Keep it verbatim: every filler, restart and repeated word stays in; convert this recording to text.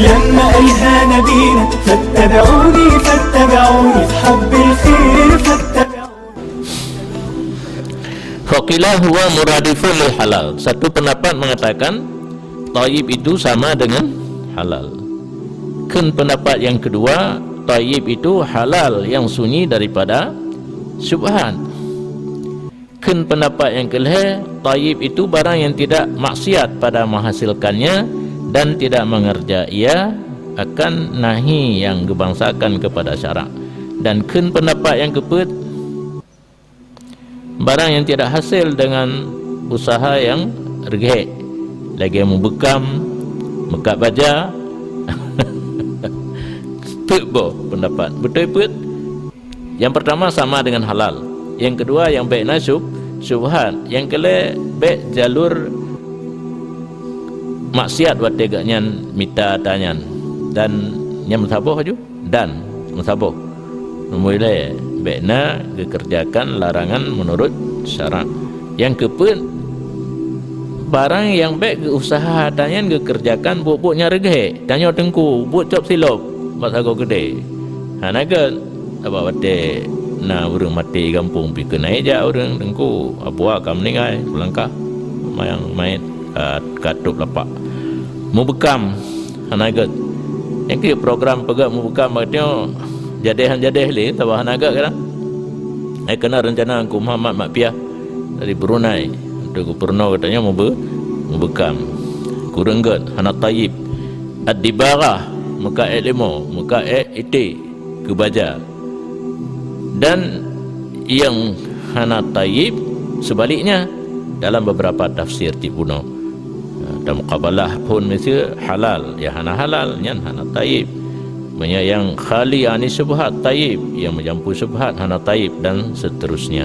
لما قالها نبينا فاتبعوني، فاتبعوني في حب الخير، فاتبعوني. Faqila huwa muradifun lil halal. Satu pendapat mengatakan thayyib itu sama dengan halal. Kheun pendapat yang kedua, thayyib itu halal yang sunyi daripada syubhat. Kheun pendapat nyang keu lhèe, thayyib itu barang yang tidak maksiat pada menghasilkannya dan tidak mengerja ia akan nahi yang geubangsakan kepada syarak. Dan kheun pendapat nyang keupeuet, barang yang tidak hasil dengan usaha yang reugèt, lagèe meubeukam, meukat baja. Peuet boh pendapat. Beutôi peuet? Nyang pertama sama dengan halal. Nyang keudua nyang bèk na syub-, syubhat. Nyang keulhèe bèk jalur maksiat watèe geuhnyan mita ata nyan. Dan nyang meusaboh aju, dan meusaboh. Nomor lhèe, bèk na geukeureujakan larangan meunurot syarak. Nyang keupeuet, barang nyang bèk geuuseuha ata nyan geukeureujakan buet-buet nyang reugèt. Tanyoe teungku, buet cop silop bak sagoe keudè. Hana gèt. Sabab watèe na ureueng maté gampông pih keuneuk jak ureueng teungku, abua ka meuninggai, peulangkah mayang manyét ka, ka tôb lapak. Meubeukam hana gèt. Nyang keu program peugèt meubeukam bak tanyoe jadèh han jadèh lé, sabab hana gèt kan. Ai keunan reuncana Teungku Muhammad Mak Piah dari Brunei, untuk gubernur geutanyoe meube-, meubeukam. Kureueng gèt, hana thayyib. Ad-dibarah, meukat èk leumo, meukat èk iték keu baja. Dan nyang hana thayyib, seubaliknya, dalam beberapa tafsir cit bunoe. Nah, dan muqabalah phôn miseue halal, nyang hana halal, nyan hana thayyib. Meunyoe nyang khali ani syubhat thayyib, nyang meujampu syubhat hana thayyib, dan seterusnya.